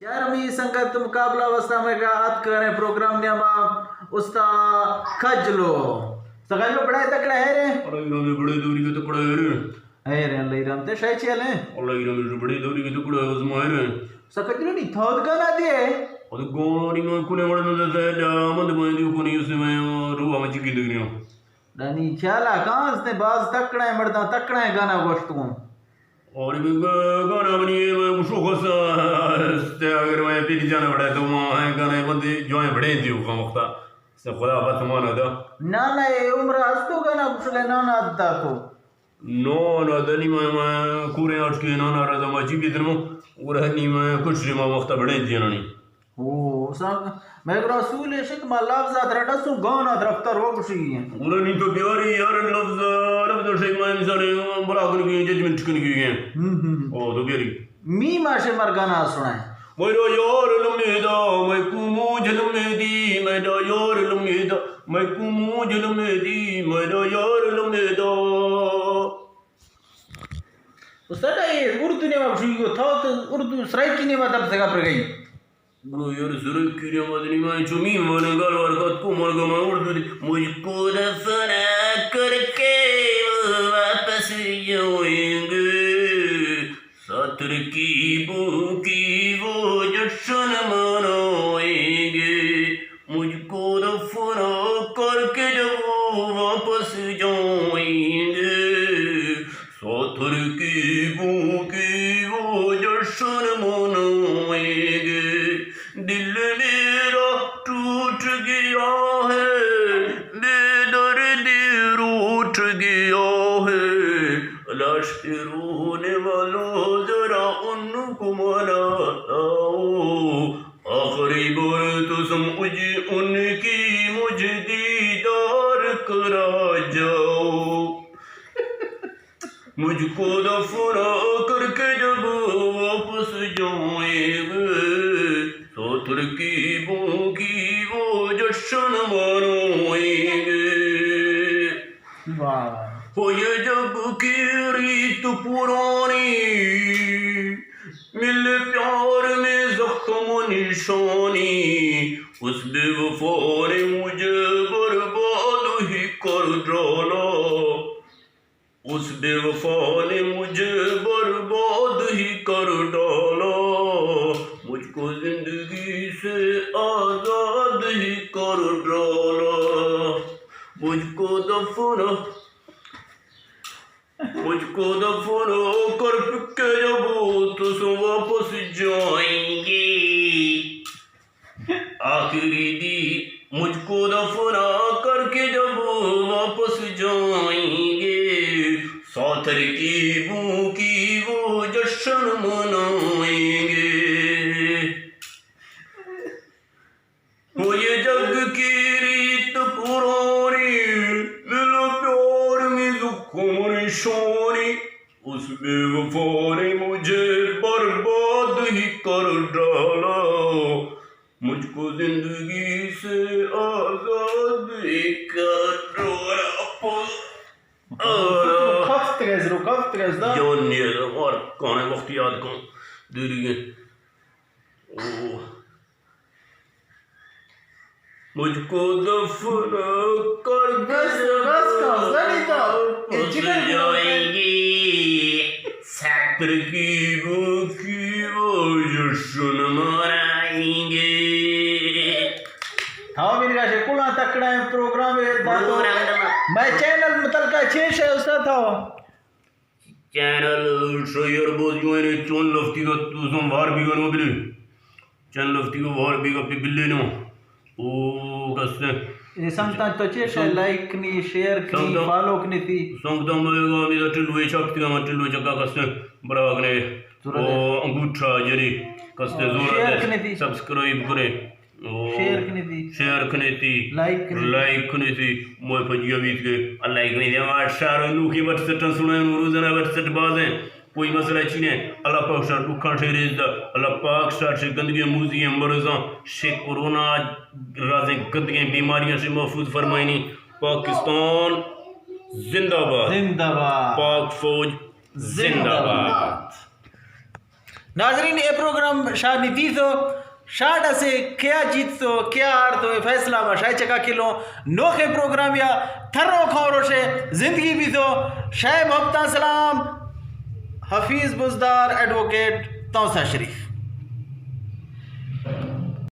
یارمی سنگت مقابلہ واسطہ میں کا آت کریں پروگرام نیاما استا کجلو۔ استا کجلو بڑے تکڑے ہے رے۔ ارے یار، بڑے دوری کے تکڑے ہے رے۔ ہے رے، اللہ رحمت ہے، شاید چیلیں۔ اللہ رحمت ہے، بڑے دوری کے تکڑے ہے، ازما ہے رے۔ استا کجلو نہیں، تھود گانا دے۔ اور گانی میں کنے وڑ نہ دے، من میں دیو کنے اس میں روح مچی کی دگریوں۔ دانی خیالا کانس نے باز تکڑے مرداں، تکڑے گانا گوشتوں۔ اور بھی گا-، گانا منی میں گوشو خسا استے، اگر میں پیر جانا بڑا تو وہاں ہے گانا بندی جو ہے بڑے دیو کا وقتا۔ سے خدا بات مانا دا۔ نا نا، اے عمر است تو گانا گوش لے، نا نا ادا تو۔ نا نا دنی میں، میں کورے اٹھ کے نا نا رضا ما چی بیتنو، اور ہنی میں کچھ ما وقتا بڑے جنانی۔ او، سنگ، میں گڑا سولے شت، ما لفظات را ڈسوں، گانا درفتر و گوشی۔ گڑا نی تو بیاری یار لفظ، لفظ شے ما انسان بلا کن کی، ججمنٹ کن کی۔ ہم، ہم۔ او، تو بیاری۔ می ماشے مرگانا سنائے۔ میرا یار لمبے دا، میں کو موج لمبے دی، میرا یار لمبے دا، میں کو موج لمبے دی، میرا یار لمبے دا۔ استاد، اے اردو نیما شوئی گو، تھا تو اردو سرائیکی نیما تب سے گپ رگئی۔ گڑا یار سرائیکی نیما دنی ما چو میم وانے گال وار کت کو مرگا ما اردو دی، مجھ کو دفنا کر کے وہ واپس جائیں گے، ساتر کی بو کی وہ جشن منائیں گے، مجھ کو دفنا کر کے جب وہ واپس جائیں گے، ساتر کی بو کی وہ جشن منائیں گے۔ دل میرا ٹوٹ گیا ہے، بے دردی روٹ گیا ہے، لاش کے رونے والوں ذرا ان کو منا لاؤ، آخری بار تو سمجھ ان کی مجھ دیدار کرا جاؤ۔ مجھ کو دفنا کر کے جب واپس جائیں گے، ساتر کی بو کی وہ جشن منائیں گے۔ واہ۔ ہو یہ جگ کی ریت پرانی، مل پیار میں زخم و نشانی، اس بے وفا نے مجھے برباد ہی کر ڈالا۔ اس بے وفا نے مجھے برباد ہی کر ڈالا، مجھ کو زندگی سے آزاد ہی کر ڈالا۔ مجھ کو دفنا، مجھ کو دفنا کر کے جب تو سو واپس جائیں گے، آخری دی مجھ کو دفنا کر کے جب واپس جائیں گے، ساتر کی بو کی وہ جشن منائیں گے۔ وہ یہ جگ کی ریت پرانی، مل پیار میں زخم نشانی، اس بے وفا نے مجھے برباد ہی کر ڈالا، مجھ کو زندگی سے آزاد ہی کر ڈالا۔ کفت گئے، زرو کفت گئے، زدا۔ جان نیے، مار کانے وقت یاد کن۔ دیری گئے۔ او۔ مجھ کو دفن کر کے بس، بس کر، زنی تو۔ اے واپس جگہ جائیں گے۔ ساتر کی بو کی وہ جشن منائیں گے۔ ہاں، میرے کاشے کلا تکڑا ہے پروگرام ہے، داتو۔ پروگرام دما۔ میں چینل متعلقہ چیش ہے، استاد تھا۔ چینل شیئر بوز جو ہے، چون لفتی کا تو سم وار بیگا نو بلے۔ چون لفتی کا وار بیگا پہ بلے نو۔ او کستے۔ اے سمتا تو چیش ہے، سم-، لائک کنی، شیئر کنی، سمتا، فالو کنی تی۔ سنگتا ملے گا، ہمیں ٹلوے چک تی، ہمیں ٹلوے چکا کستے۔ برا کنے۔ او انگوٹھا جری کستے زور شیئر دے۔ کنے تی۔ سبسکرائب کرے۔ او شیئر کنے تی۔ شیئر کنے تی۔ لائک کنے تی۔ لائک کنے تی۔ موئے پجیا بیت کے۔ لائک کنے تی۔ ہمارا شہر نوکی بٹ سٹن سنائے، روزانہ بٹ سٹ باز ہیں۔ کوئی مسئلہ چی نہیں۔ اللہ پاک شہر ڈکھاں شے ریز دا۔ اللہ پاک شہر شے گندگی موزی ہیں مرضاں شے کورونا رازیں گندگیں بیماریاں شے محفوظ فرمائنی۔ پاکستان زندہ باد۔ زندہ باد۔ پاک فوج زندہ باد۔ ناظرین، اے پروگرام شا ندیتو، شا ڈسے کیا جیتتو، کیا ہارتو، اے فیصلہ ما شاہی چکا کلوں۔ نوخیں پروگرام یا تھرو کھوروشے زندگی بیتو۔ شاہ محبتاں سلام، حفیظ بزدار، ایڈووکیٹ تونسہ شریف۔